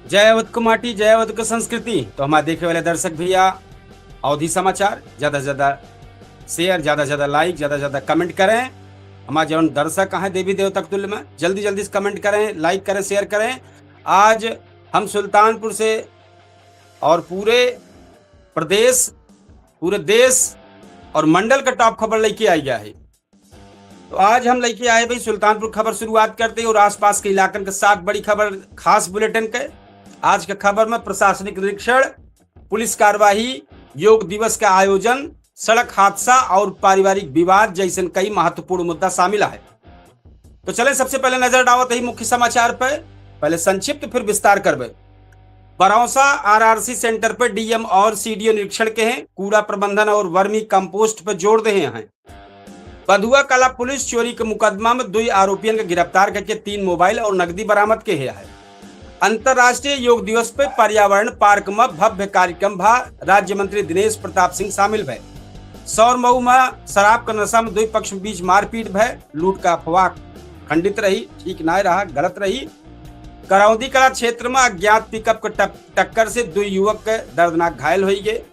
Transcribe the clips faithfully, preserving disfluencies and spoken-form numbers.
जय अवध क माटी, जय अवध क संस्कृति। तो हमारे देखे वाले दर्शक भैया, अवधी समाचार ज्यादा से ज्यादा share, ज्यादा से ज्यादा like, ज्यादा से ज्यादा comment करें। हमारे जौन दर्शक हैं देवी देवता के तुल्य में, जल्दी जल्दी से comment करें, like करें, share करें। आज हम सुल्तानपुर से और पूरे प्रदेश, पूरे देश और मंडल का top खबर लेके आइ गया है। तो आज हम लेके आए भाई सुल्तानपुर खबर। शुरुआत करते हैं और आसपास के इलाकन के सात बड़ी खबर खास bulletin के। आज के खबर में प्रशासनिक निरीक्षण, पुलिस कार्यवाही, योग दिवस का आयोजन, सड़क हादसा और पारिवारिक विवाद जैसन कई महत्वपूर्ण मुद्दा शामिल है। तो चले सबसे पहले नजर डावत ही मुख्य समाचार पे। पहले संक्षिप्त फिर विस्तार करबे। बरौसा आरआरसी center पे डीएम और सीडीओ निरीक्षण के हैं, कूड़ा प्रबंधन और वर्मी कंपोस्ट पे जोर देहे हैं। बधुआ कला पुलिस चोरी के मुकदमा में दुई आरोपियन के गिरफ्तार करके तीन मोबाइल और नकदी बरामद के है। अंतर्राष्ट्रीय योग दिवस पे पर्यावरण पार्क में भव्य कार्यक्रम भा, राज्य मंत्री दिनेश प्रताप सिंह शामिल भए। सौरमऊ में शराब के नशा में दुई पक्ष के बीच मारपीट भए, लूट का अफवाह खंडित रही, ठीक नाय रहा, गलत रही। करौंदी कला क्षेत्र में अज्ञात पिकअप के टप-, टक्कर से दुई युवक के दर्दनाक घायल होई गए।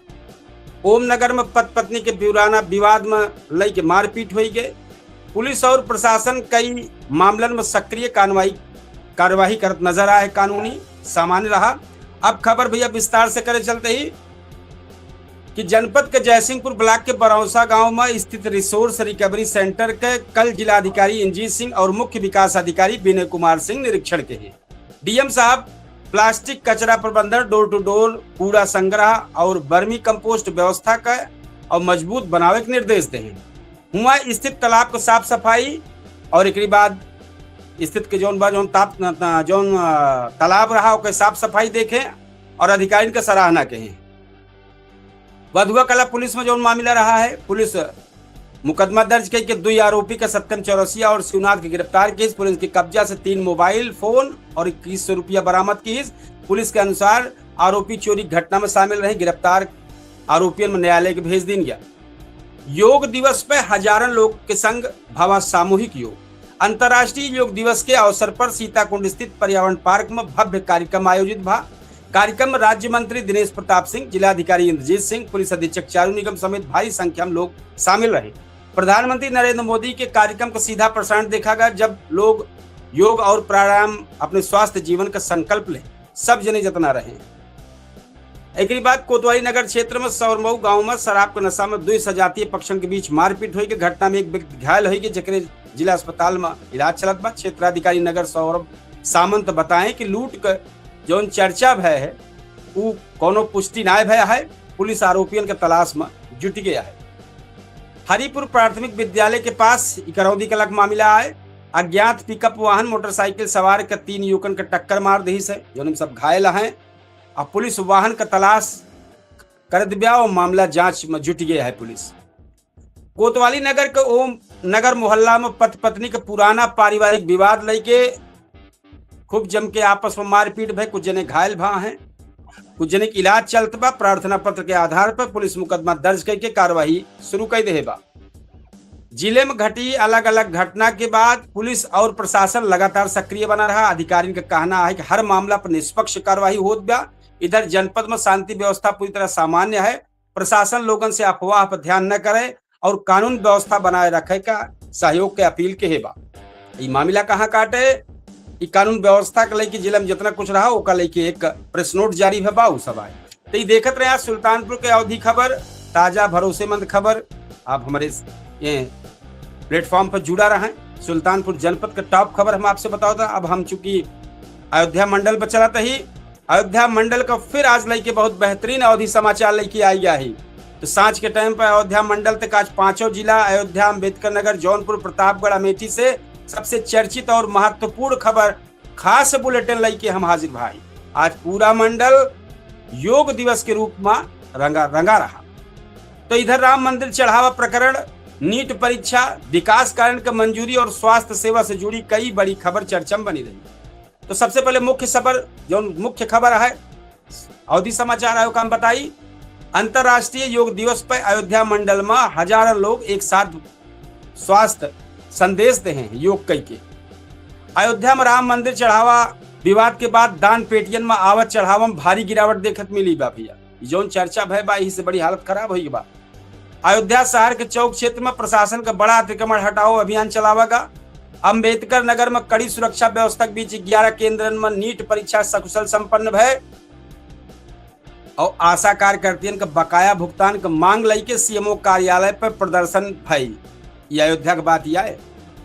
ओम नगर में पति पत्नी के पुराना विवाद में लइके मारपीट होई गए। पुलिस और प्रशासन कई मामलन में सक्रिय कार्रवाई, कार्यवाही करत नजर आए, कानूनी सामान्य रहा। अब खबर भैया विस्तार से करे चलते ही कि जनपद के जयसिंहपुर ब्लॉक के बरौसा गांव में स्थित रिसोर्स रिकवरी सेंटर के कल जिलाधिकारी इंजीत सिंह और मुख्य विकास अधिकारी विनय कुमार सिंह निरीक्षण के हैं। डीएम साहब प्लास्टिक कचरा प्रबंधन, डोर टू डोर कूड़ा संग्रह और वर्मी कंपोस्ट व्यवस्था का और मजबूत बनावे के निर्देश दे हैं। हुआ स्थित तालाब को साफ सफाई और एकरी बाद स्थित के जौन बा, जौन ताप-, जौन, अ, तालाब रहा, ओके साफ सफाई देखे और अधिकारिन के सराहना के हैं। बधुआ कला पुलिस में जौन मामला रहा है, पुलिस मुकदमा दर्ज कई के दुई आरोपी के सत्यम चौरसिया और शिवनाथ के गिरफ्तार कीस। पुलिस के कब्जा से तीन मोबाइल फोन और इक्कीस सौ रुपया बरामद कीस। पुलिस के अनुसार आरोपी चोरी घटना में शामिल रहे। गिरफ्तार आरोपियन में न्यायालय के भेज दीन गया। योग दिवस पे हजारन लोग के संग भवा सामूहिक योग। अंतर्राष्ट्रीय योग दिवस के अवसर पर सीताकुंड स्थित पर्यावरण पार्क में भव्य कार्यक्रम आयोजित भा। कार्यक्रम में राज्य मंत्री दिनेश प्रताप सिंह, जिलाधिकारी इंद्रजीत सिंह, पुलिस अधीक्षक चारू निगम समेत भारी संख्या में लोग शामिल रहे। प्रधानमंत्री नरेंद्र मोदी के कार्यक्रम का सीधा प्रसारण देखा गया, जब लोग योग और प्राणायाम अपने स्वास्थ्य जीवन का संकल्प लें, सब जने जतना रहे। एकरी बाद कोतवाली नगर क्षेत्र में सौरमऊ गांव में शराब के नशा में दुई सजातीय पक्षन के बीच मारपीट होई के घटना में एक व्यक्ति घायल होई के, जेकरे जिला अस्पताल में इलाज चलत बा। क्षेत्राधिकारी नगर सौरभ सामंत बताएं कि लूट के जौन चर्चा भय है, उ कौनो पुष्टि नाय भय है। पुलिस आरोपियन के तलाश में जुट गया है। हरिपुर प्राथमिक विद्यालय के पास इकरौंदी कला के मामला आए। अज्ञात पिकअप वाहन मोटरसाइकिल सवार के तीन युवकन के टक्कर मार दही से, जौन सब घायल हैं। अब पुलिस वाहन का तलाश करत बा और मामला जांच में जुट गया है पुलिस। कोतवाली नगर के ओम नगर मोहल्ला में पति पत्नी के पुराना पारिवारिक विवाद लेके खूब जम के आपस में मारपीट भय, कुछ जने घायल भा हैं, कुछ जने के इलाज चलत बा। प्रार्थना पत्र के आधार पर पुलिस मुकदमा दर्ज करके कार्यवाही शुरू कर दे बा। जिले में घटी अलग-अलग घटना के बाद पुलिस और प्रशासन लगातार सक्रिय बना रहा। अधिकारियों का कहना है कि हर मामला पर निष्पक्ष कार्रवाई होत बा। इधर जनपद में शांति व्यवस्था पूरी तरह सामान्य है। प्रशासन लोगन से अफवाह पर ध्यान न करे और कानून व्यवस्था बनाए रखे का सहयोग के अपील के हे बा। ई मामला कहाँ काटे, ई कानून व्यवस्था के लेके जिले में जितना कुछ रहा, ओका लेके एक प्रेस नोट जारी भे बा, उ सब आए। तो ई देखत रहे आज सुल्तानपुर के अवधी खबर, ताजा भरोसेमंद खबर। आप हमारे ये प्लेटफॉर्म पर जुड़ा रहें। सुल्तानपुर जनपद का टॉप खबर हम आपसे बताओ था। अब हम चूंकि अयोध्या मंडल पर चलत ही, अयोध्या मंडल का फिर आज लेके बहुत बेहतरीन अवधी समाचार लेके आई गया ही। तो सांझ के टाइम पर अयोध्या मंडल तक आज पांचों जिला अयोध्या, अंबेडकर नगर, जौनपुर, प्रतापगढ़, अमेठी से सबसे चर्चित और महत्वपूर्ण खबर खास बुलेटिन लेके हम हाजिर भाई। आज पूरा मंडल योग दिवस के रूप में रंगा रंगा रहा। तो इधर राम मंदिर चढ़ावा प्रकरण, नीट परीक्षा, विकास कार्य के मंजूरी और स्वास्थ्य सेवा से जुड़ी कई बड़ी खबर चर्चा में बनी रही। तो सबसे पहले मुख्य खबर, जो मुख्य खबर है अवधी समाचार आयोग का हम बताई, अंतर्राष्ट्रीय योग दिवस पर अयोध्या मंडल में हजारों लोग एक साथ स्वास्थ्य संदेश दे हैं योग कई के। अयोध्या में राम मंदिर चढ़ावा विवाद के बाद दान पेटियन में आवत चढ़ावा में भारी गिरावट देखत मिली बा भैया। ई जौन चर्चा भय बा, यही से बड़ी हालत खराब होई बा। अयोध्या शहर के चौक क्षेत्र में प्रशासन का बड़ा अतिक्रमण हटाओ अभियान चलावा गा। अम्बेडकर नगर में कड़ी सुरक्षा व्यवस्था के बीच ग्यारह केंद्रन में नीट परीक्षा सकुशल संपन्न भय और आशा कार्यकर्तियन के बकाया भुगतान के मांग लइके सीएमओ कार्यालय पर प्रदर्शन भइल। ये अयोध्या के बात यह है।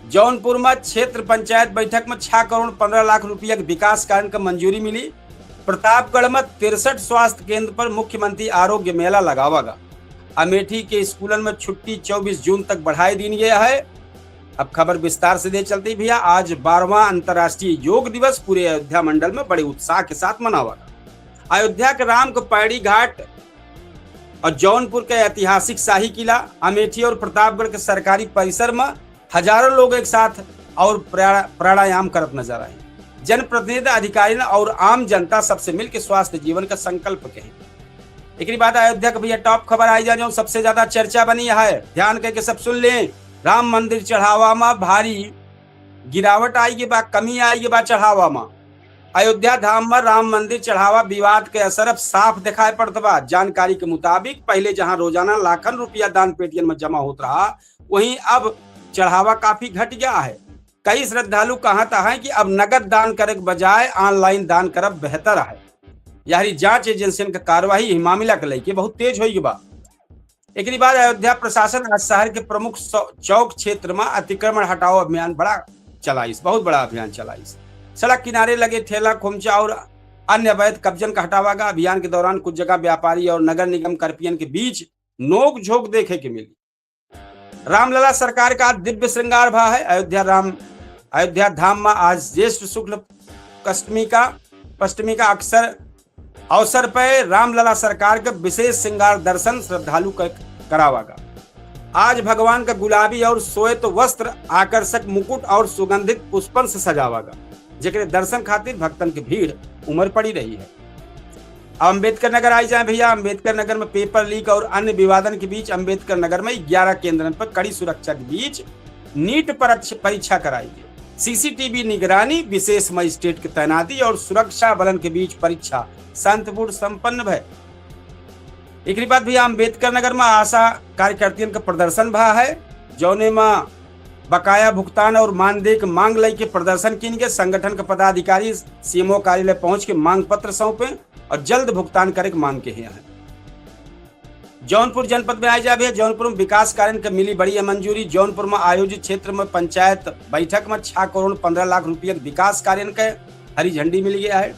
जौनपुर में क्षेत्र पंचायत बैठक में छह करोड़ पन्द्रह लाख रुपया के विकास कार्य के मंजूरी मिली। प्रतापगढ़ में तिरसठ स्वास्थ्य केंद्र पर मुख्यमंत्री आरोग्य मेला लगावा गा। अमेठी के स्कूलन में छुट्टी चउबीस जून तक बढ़ाए दीन गया है। अब खबर विस्तार से दे चलती भैया, आज बारहवाँ अंतर्राष्ट्रीय योग दिवस पूरे अयोध्या मंडल में बड़े उत्साह के साथ मनावा गा। अयोध्या के राम के पैड़ी घाट और जौनपुर के ऐतिहासिक शाही किला, अमेठी और प्रतापगढ़ के सरकारी परिसर में हजारों लोग एक साथ और प्राणा-, प्राणायाम करत नजर आए। जनप्रतिनिधि, अधिकारियों और आम जनता सबसे मिलके स्वास्थ्य जीवन का संकल्प कहे। एकरी बाद अयोध्या के भैया टॉप खबर आई जा, जो सबसे ज्यादा चर्चा बनी है, ध्यान करके सब सुन लें। राम मंदिर चढ़ावा में भारी गिरावट आई बा, कमी आई बा चढ़ावा में। अयोध्या धाम में राम मंदिर चढ़ावा विवाद के असर अब साफ दिखाई पड़त बा। जानकारी के मुताबिक पहले जहां रोजाना लाखन रुपया दान पेटियन में जमा होत रहा, वहीं अब चढ़ावा काफी घट गया है। कई श्रद्धालु कहत हैं कि अब नगद दान करे के बजाय ऑनलाइन दान करब बेहतर है। यारी जांच एजेंसियन के कार्यवाही इस मामला के लेके बहुत तेज होई बा। एकरी बाद अयोध्या प्रशासन आज शहर के प्रमुख सौ-, चौक क्षेत्र में अतिक्रमण हटाओ अभियान बड़ा चलाइस, बहुत बड़ा अभियान चलाइस। सड़क किनारे लगे ठेला, खोमचा और अन्य अवैध कब्जन का हटावा गा। अभियान के दौरान कुछ जगह व्यापारी और नगर निगम कर्मियन के बीच नोक झोंक देखे के मिली। रामलला सरकार का दिव्य श्रृंगार भा है। अयोध्या राम, अयोध्या धाम में आज ज्येष्ठ शुक्ल अष्टमी का, अष्टमी का अक्सर अवसर पे रामलला सरकार के विशेष श्रृंगार दर्शन श्रद्धालु के करावा गा। आज भगवान का गुलाबी और श्वेत वस्त्र, आकर्षक मुकुट और सुगंधित पुष्पन से सजावा गा, जेकरे दर्शन खातिर भक्तन के भीड़ उमड़ पड़ी रही है। अब अम्बेडकर नगर आई जाए भैया, अम्बेडकर नगर में पेपर लीक और अन्य विवादन के बीच अम्बेडकर नगर में ग्यारह केंद्रन पर कड़ी सुरक्षा के बीच नीट परीक्ष-, परीक्षा कराई गई। सीसीटीवी निगरानी, विशेष मजिस्ट्रेट की तैनाती और सुरक्षा बलन के बीच परीक्षा शांतिपूर्ण संपन्न भय। एकरी बाद भैया अम्बेडकर नगर में आशा कार्यकर्तियन का प्रदर्शन भा है, जौने में बकाया भुगतान और मानदेय के मांग लइके प्रदर्शन किन के संगठन के पदाधिकारी सीएमओ कार्यालय पहुंच के मांग पत्र सौंपे और जल्द भुगतान करे के मांग के हैं। जौनपुर जनपद में आए जाबे, जौनपुर में विकास कार्य के मिली बड़ी मंजूरी। जौनपुर में आयोजित क्षेत्र में पंचायत बैठक में छह करोड़ पन्द्रह लाख रुपया के विकास कार्य के हरी झंडी मिल गया है।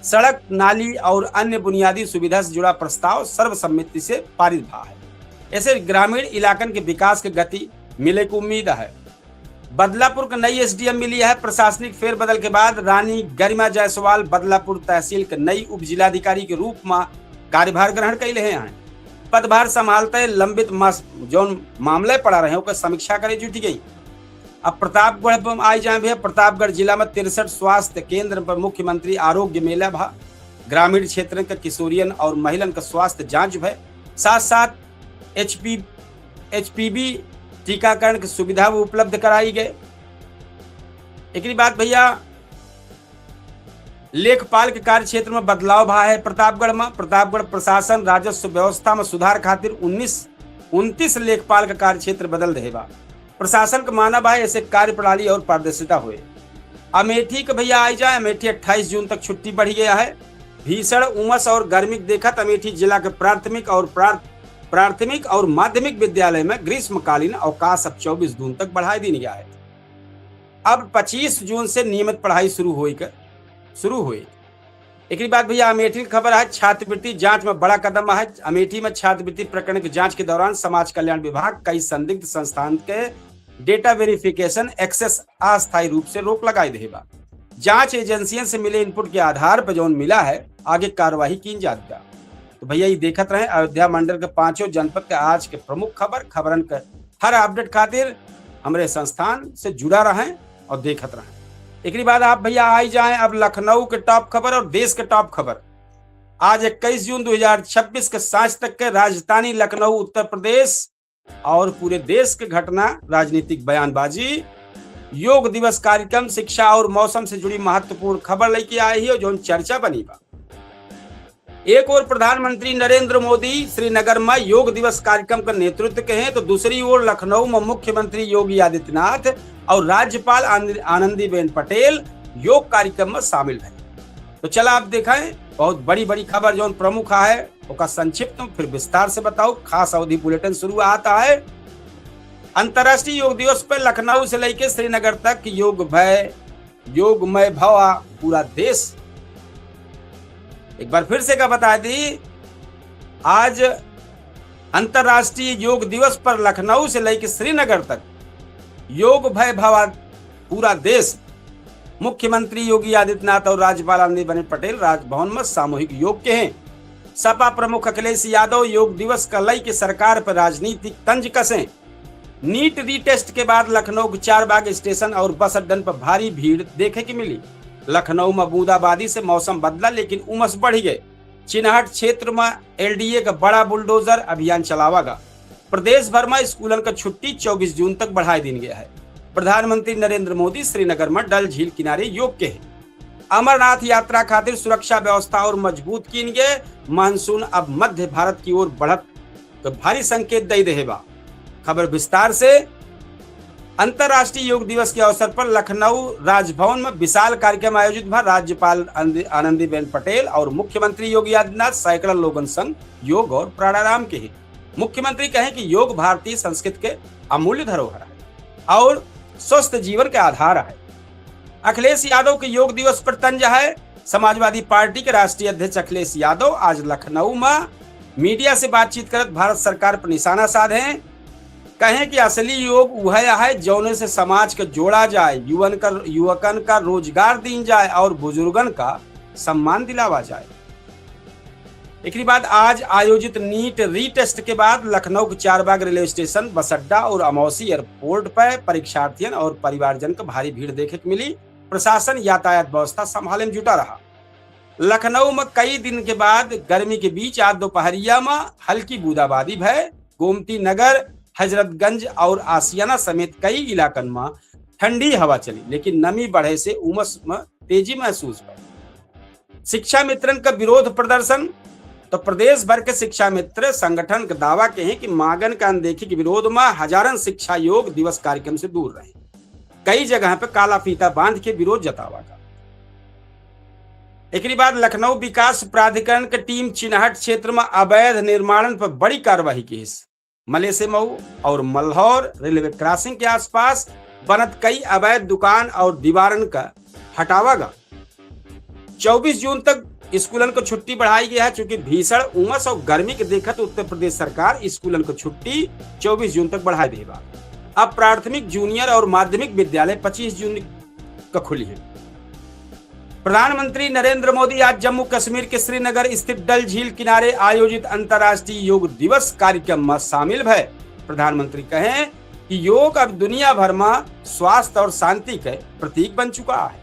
सड़क, नाली और अन्य बुनियादी सुविधा से जुड़ा प्रस्ताव सर्वसम्मति से पारित भा है। ऐसे ग्रामीण इलाकन के विकास के गति मिले की उम्मीद है। बदलापुर के नई एसडीएम मिली है। प्रशासनिक फेरबदल के बाद रानी गरिमा जायसवाल बदलापुर तहसील के नई उप जिलाधिकारी के रूप में कार्यभार ग्रहण कैले हैं। पदभार संभालते लंबित मास-, जौन मामले पड़ा रहे, ओकर समीक्षा करे जुट गई। अब प्रतापगढ़ पर आई जाए भैया, प्रतापगढ़ जिला में तिरसठ स्वास्थ्य केंद्र पर मुख्यमंत्री आरोग्य मेला भा। ग्रामीण क्षेत्र के किशोरियन और महिलन का स्वास्थ्य जांच भय, साथ साथ एचपी, एचपीवी टीकाकरण की सुविधा भी उपलब्ध कराई गए। एकरी बाद भैया लेखपाल के कार्य क्षेत्र में बदलाव भा है प्रतापगढ़ में। प्रतापगढ़ प्रशासन राजस्व व्यवस्था में सुधार खातिर उन्नीस, उनतीस लेखपाल का कार्य क्षेत्र बदल रहे बा। प्रशासन का मानब है ऐसे कार्यप्रणाली और पारदर्शिता होए। अमेठी के भैया आई जाए, अमेठी अट्ठाईस जून तक छुट्टी बढ़ी गया है। भीषण उमस और गर्मी के देखत अमेठी जिला के प्राथमिक और प्रार-, प्राथमिक और माध्यमिक विद्यालय में ग्रीष्मकालीन अवकाश अब चउबीस जून तक बढ़ाए दीन गया है। अब पच्चीस जून से नियमित पढ़ाई शुरू होई के, शुरू होई। एकरी बाद भैया अमेठी की खबर है, छात्रवृत्ति जांच में बड़ा कदम है। अमेठी में छात्रवृत्ति प्रकरण की जांच के दौरान समाज कल्याण विभाग कई संदिग्ध संस्थान के डेटा वेरिफिकेशन एक्सेस अस्थायी रूप से रोक लगाई दे बा। जांच एजेंसियन से मिले इनपुट के आधार पर जौन मिला है, आगे कार्यवाही कीन जात बा। तो भैया, ये देखत रहे अयोध्या मंडल के पांचों जनपद के आज के प्रमुख खबर। खबरन के हर अपडेट खातिर हमरे संस्थान से जुड़ा रहें और देखत रहें। एकरी बाद आप भैया आई जाएं अब लखनऊ के टॉप खबर और देश के टॉप खबर। आज इक्कीस जून दो हज़ार छब्बीस के सांझ तक के राजधानी लखनऊ, उत्तर प्रदेश और पूरे देश के घटना, राजनीतिक बयानबाजी योग दिवस कार्यक्रम, शिक्षा और मौसम से जुड़ी महत्वपूर्ण खबर लेके आए ही और जौन चर्चा बनी बा। एक ओर प्रधानमंत्री नरेंद्र मोदी श्रीनगर में योग दिवस कार्यक्रम का नेतृत्व के हैं, तो दूसरी ओर लखनऊ में मुख्यमंत्री योगी आदित्यनाथ और राज्यपाल आनंद-, आनंदीबेन पटेल योग कार्यक्रम में शामिल हैं। तो चला आप देखें, बहुत बड़ी बड़ी खबर जौन प्रमुख है, ओका संक्षिप्त में फिर विस्तार से बताओ। खास अवधि बुलेटिन शुरू आता है। अंतर्राष्ट्रीय योग दिवस पर लखनऊ से लेके श्रीनगर तक योग भय, योगमय भवा पूरा देश। एक बार फिर से का बता दी, आज अंतर्राष्ट्रीय योग दिवस पर लखनऊ से लेके श्रीनगर तक योग भय भवा पूरा देश। मुख्यमंत्री योगी आदित्यनाथ और राज्यपाल आनंदीबेन पटेल राजभवन में सामूहिक योग के हैं। सपा प्रमुख अखिलेश यादव योग दिवस का लेके सरकार पर राजनीतिक तंज कसे। नीट रीटेस्ट के बाद लखनऊ के चारबाग स्टेशन और बस अड्डन पर भारी भीड़ देखे के मिली। लखनऊ में बूंदाबांदी से मौसम बदला, लेकिन उमस बढ़ गए। चिनहट क्षेत्र में एलडीए का बड़ा बुलडोजर अभियान चलावा गा। प्रदेश भर में स्कूलन का छुट्टी चउबीस जून तक बढ़ाए दीन गया है। प्रधानमंत्री नरेंद्र मोदी श्रीनगर में डल झील किनारे योग के हैं। अमरनाथ यात्रा खातिर सुरक्षा व्यवस्था और मजबूत कीन गए। मानसून अब मध्य भारत की ओर बढ़त तो भारी संकेत दे देहे बा। खबर विस्तार से। अंतर्राष्ट्रीय योग दिवस के अवसर पर लखनऊ राजभवन में विशाल कार्यक्रम आयोजित भा। राज्यपाल आनंदी-, आनंदीबेन पटेल और मुख्यमंत्री योगी आदित्यनाथ सैकड़न लोगन संग योग और प्राणायाम के ही। मुख्यमंत्री कहे कि योग भारतीय संस्कृति के अमूल्य धरोहर है और स्वस्थ जीवन के आधार है। अखिलेश यादव के योग दिवस पर तंज है। समाजवादी पार्टी के राष्ट्रीय अध्यक्ष अखिलेश यादव आज लखनऊ में मीडिया से बातचीत करत भारत सरकार पर निशाना साधे। कहे कि असली योग उहै है, जौने से समाज के जोड़ा जाए, युवन का, युवकन का रोजगार दीन जाए और बुजुर्गन का सम्मान दिलावा जाए। एकरी बाद आज आयोजित नीट रीटेस्ट के बाद लखनऊ के चारबाग रेलवे स्टेशन, बस अड्डा और अमौसी एयरपोर्ट पर परीक्षार्थियन और परिवारजन के भारी भीड़ देखे के मिली। प्रशासन यातायात व्यवस्था संभाले में जुटा रहा। लखनऊ में कई दिन के बाद गर्मी के बीच आज दोपहरिया में हल्की बूंदाबांदी भय। गोमती नगर, हजरतगंज और आशियाना समेत कई इलाकन में ठंडी हवा चली, लेकिन नमी बढ़े से उमस में तेजी महसूस भय। शिक्षा मित्रन का विरोध प्रदर्शन। तो प्रदेश भर के शिक्षा मित्र संगठन का दावा के हैं कि मांगन का अनदेखी के विरोध में हजारन शिक्षा योग दिवस कार्यक्रम से दूर रहे। कई जगह पे काला फीता बांध के विरोध जतावा गा। एकरी बाद लखनऊ विकास प्राधिकरण के टीम चिनहट क्षेत्र में अवैध निर्माणन पर बड़ी कार्रवाई कीस। मलेसे मऊ और मल्हौर रेलवे क्रॉसिंग के आसपास बनत कई अवैध दुकान और दीवारन का हटावा गा। चउबीस जून तक स्कूलन को छुट्टी बढ़ाई गई है, चूंकि भीषण उमस और गर्मी के देखत उत्तर प्रदेश सरकार स्कूलन को छुट्टी चउबीस जून तक बढ़ाई दे बा। अब प्राथमिक, जूनियर और माध्यमिक विद्यालय पच्चीस जून का खुली है। प्रधानमंत्री नरेंद्र मोदी आज जम्मू कश्मीर के श्रीनगर स्थित डल झील किनारे आयोजित अंतर्राष्ट्रीय योग दिवस कार्यक्रम में शामिल भय। प्रधानमंत्री कहे कि योग अब दुनिया भर में स्वास्थ्य और शांति के प्रतीक बन चुका है।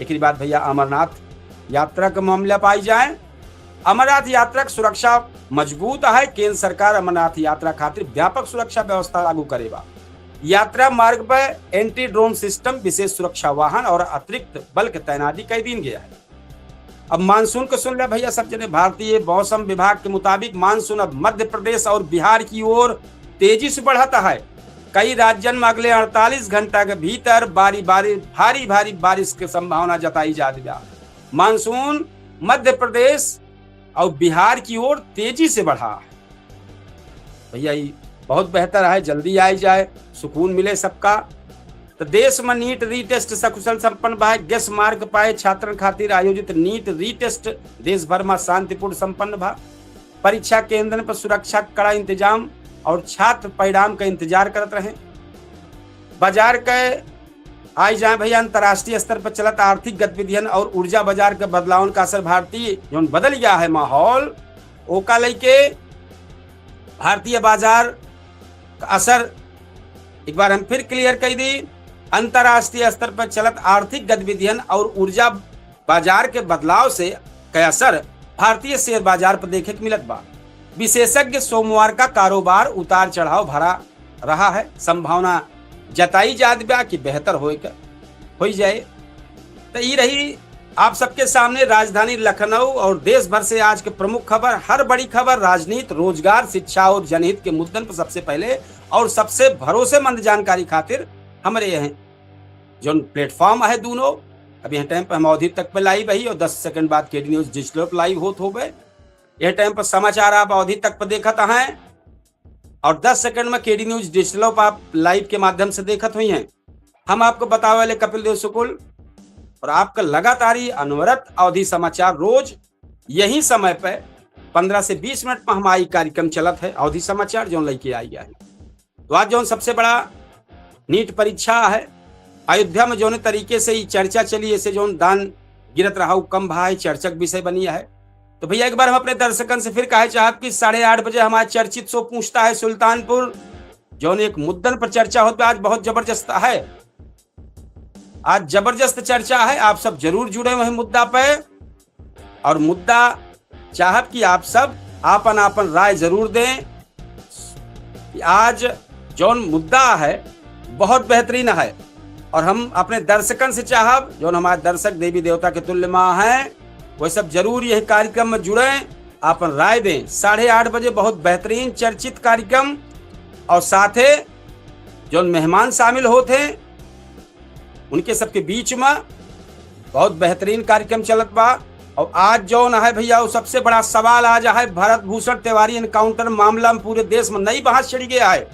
एकरी बाद भैया अमरनाथ यात्रा के मामला पाई जाए। अमरनाथ यात्रा के सुरक्षा मजबूत है। केंद्र सरकार अमरनाथ यात्रा खातिर व्यापक सुरक्षा व्यवस्था लागू करे बा। यात्रा मार्ग पर एंटी ड्रोन सिस्टम, विशेष सुरक्षा वाहन और अतिरिक्त बल के तैनाती कई दीन गया है। अब मानसून को सुन ले भैया सब जने। भारतीय मौसम विभाग के मुताबिक मानसून अब मध्य प्रदेश और बिहार की ओर तेजी से बढ़ता है। कई राज्यन में अगले अड़तालीस घंटा के भीतर बारी बारी भारी भारी बारिश के संभावना जताई जात बा। मानसून मध्य प्रदेश और बिहार की ओर तेजी से बढ़ा है। भैया, ई बहुत बेहतर है, जल्दी आई जाए, सुकून मिले सबका। तो देश में नीट रीटेस्ट सकुशल संपन्न भा। गेस मार्क पाए छात्रन खातिर आयोजित नीट रीटेस्ट देश भर में शांतिपूर्ण संपन्न भा। परीक्षा केंद्रन पर सुरक्षा के कड़ा इंतजाम और छात्र परिणाम का इंतजार करत रहे। बाजार के आई जाए भैया, अंतर्राष्ट्रीय स्तर पर चलत आर्थिक गतिविधियन और ऊर्जा बाजार के बदलावन का असर भारतीय, जौन बदल गया है माहौल, ओका लेके भारतीय बाजार का असर एक बार हम फिर क्लियर कर दी। अंतर्राष्ट्रीय स्तर पर चलत आर्थिक गतिविधियन और ऊर्जा बाजार के बदलाव से का असर भारतीय शेयर बाजार पर देखे के मिलत बा। विशेषज्ञ सोमवार का कारोबार उतार चढ़ाव भरा रहा है, संभावना जताई जात बा कि बेहतर होए के, होई जाए। तो ई रही आप सबके सामने राजधानी लखनऊ और देश भर से आज के प्रमुख खबर। हर बड़ी खबर, राजनीति, रोजगार, शिक्षा और जनहित के मुद्दन पर सबसे पहले और सबसे भरोसेमंद जानकारी खातिर हमरे यह जौन platform है दोनों, अब यह time पर हम अवधी तक पे live है और दस second बाद केडी न्यूज डिजिटल पर live होत होबे। यह time पर समाचार आप अवधी तक पर देखत हैं और दस second में केडी न्यूज डिजिटल पर आप live के माध्यम से देखत हुई हैं। हम आपको बतावे वाले कपिल देव शुक्ल और आपका लगातार ही अनवरत अवधी समाचार रोज यही समय पे पन्द्रह से बीस मिनट में हमारी कार्यक्रम चलत है अवधी समाचार जौन लइके आई है। तो आज जौन सबसे बड़ा नीट परीक्षा है, अयोध्या में जौन तरीके से ई चर्चा चली, ऐसे जौन दान गिरत रहा, उ कम भा है, चर्चा के विषय बनी है। तो भैया, एक बार हम अपने दर्शकन से फिर कहे चाहब कि साढ़े आठ बजे हमारा चर्चित show पूछता है सुल्तानपुर, जौन एक मुद्दन पर चर्चा होत बा, आज बहुत जबरदस्त है, आज जबरदस्त चर्चा है, आप सब जरूर जुड़े वही मुद्दा पे। और मुद्दा चाहब कि आप सब आपन आपन राय जरूर दें कि आज जौन मुद्दा है बहुत बेहतरीन है। और हम अपने दर्शकन से चाहब, जौन हमारे दर्शक देवी देवता के तुल्य माँ हैं, वह सब जरूर यह कार्यक्रम में जुड़ें, आपन राय दें। साढ़े आठ बजे बहुत बेहतरीन चर्चित कार्यक्रम और साथे जौन मेहमान शामिल होत हैं उनके सबके बीच में बहुत बेहतरीन कार्यक्रम चलत बा। और आज जौन है भैया, वो सबसे बड़ा सवाल आज है भरत भूषण तिवारी encounter मामला में पूरे देश में नई बहस छिड़ गया है।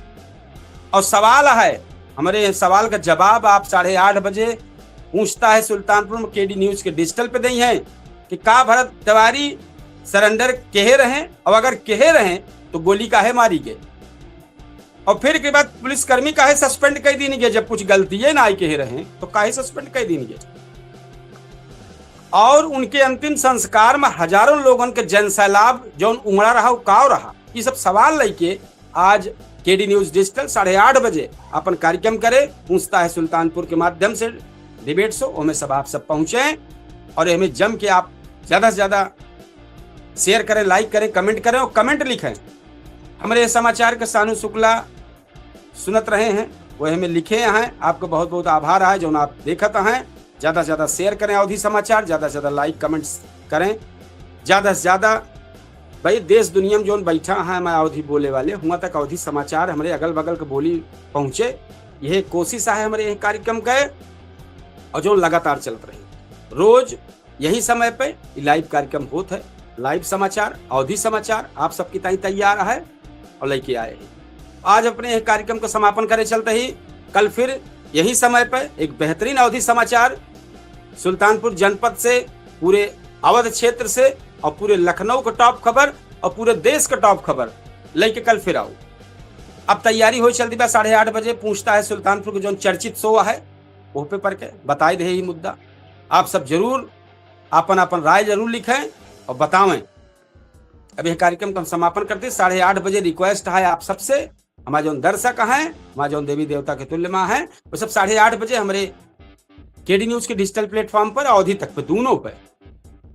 और सवाल है, हमारे सवाल का जवाब आप साढ़े आठ बजे पूछता है सुल्तानपुर में केडी न्यूज के डिजिटल पे दई हैं कि का भरत तिवारी surrender केहे रहे, और अगर केहे रहे तो गोली काहे मारी गए, और फिर के बाद पुलिसकर्मी काहे suspend कर दीन गए, जब कुछ गलतिये ना आई केहे रहे तो काहे suspend कर दीन गए। और उनके अंतिम संस्कार में हजारों लोगन के जनसैलाब जौन उमड़ा रहा, वो काव रहा, ये सब सवाल लइके आज केडी न्यूज डिजिटल साढ़े आठ बजे अपन कार्यक्रम करे, पूछता है सुल्तानपुर के माध्यम से debate show, ओमे सब आप सब पहुँचे और हमें जम के आप ज्यादा से ज्यादा share करें, like करें, comment करें और comment लिखें। हमरे ये समाचार के सानू शुक्ला सुनत रहे हैं, वह हमें लिखे हैं। आपको बहुत बहुत आभार है जौन आप देखत हैं। ज्यादा से ज्यादा share करें अवधी समाचार, ज्यादा से ज्यादा like comments करें, ज्यादा से ज्यादा भाई देश दुनिया में जौन बैठा है मैं अवधी बोले वाले, हुआ तक अवधी समाचार हमरे अगल बगल के बोली पहुँचे, यह कोशिश है हमरे यह कार्यक्रम का। और जौन लगातार चलत रही रोज यही समय पे ई live कार्यक्रम होत है। Live समाचार, अवधी समाचार आप सबकी ताई तैयार है और लेके आए हैं। आज अपने यह कार्यक्रम को समापन करे चलते ही कल फिर यही समय पे एक बेहतरीन अवधी समाचार सुल्तानपुर जनपद से, पूरे अवध क्षेत्र से और पूरे लखनऊ का top खबर और पूरे देश का top खबर लेके कल फिर आऊ। अब तैयारी हो चलती बा साढ़े आठ बजे पूछता है सुल्तानपुर के जौन चर्चित show है, वो पे पढ़ के बताई दे ही मुद्दा। आप सब जरूर आपन आपन राय जरूर लिखें और बतावें। अब यह कार्यक्रम का हम समापन करते हैं। साढ़े आठ बजे request है आप सबसे, हमारे जौन दर्शक हैं, हमारे जौन देवी देवता के तुल्य माँ हैं, वो सब साढ़े आठ बजे हमरे केडी न्यूज के डिजिटल platform पर अवधी तक पे दोनों पे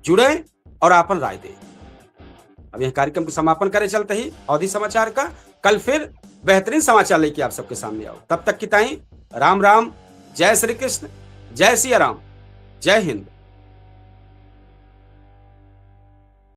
जुड़े और आपन राय दें। अब यह कार्यक्रम को समापन करे चलते ही अवधी समाचार का, कल फिर बेहतरीन समाचार लेके आप सबके सामने आऊ। तब तक की ताई राम राम, जय श्री कृष्ण, जय सिया राम, जय हिंद।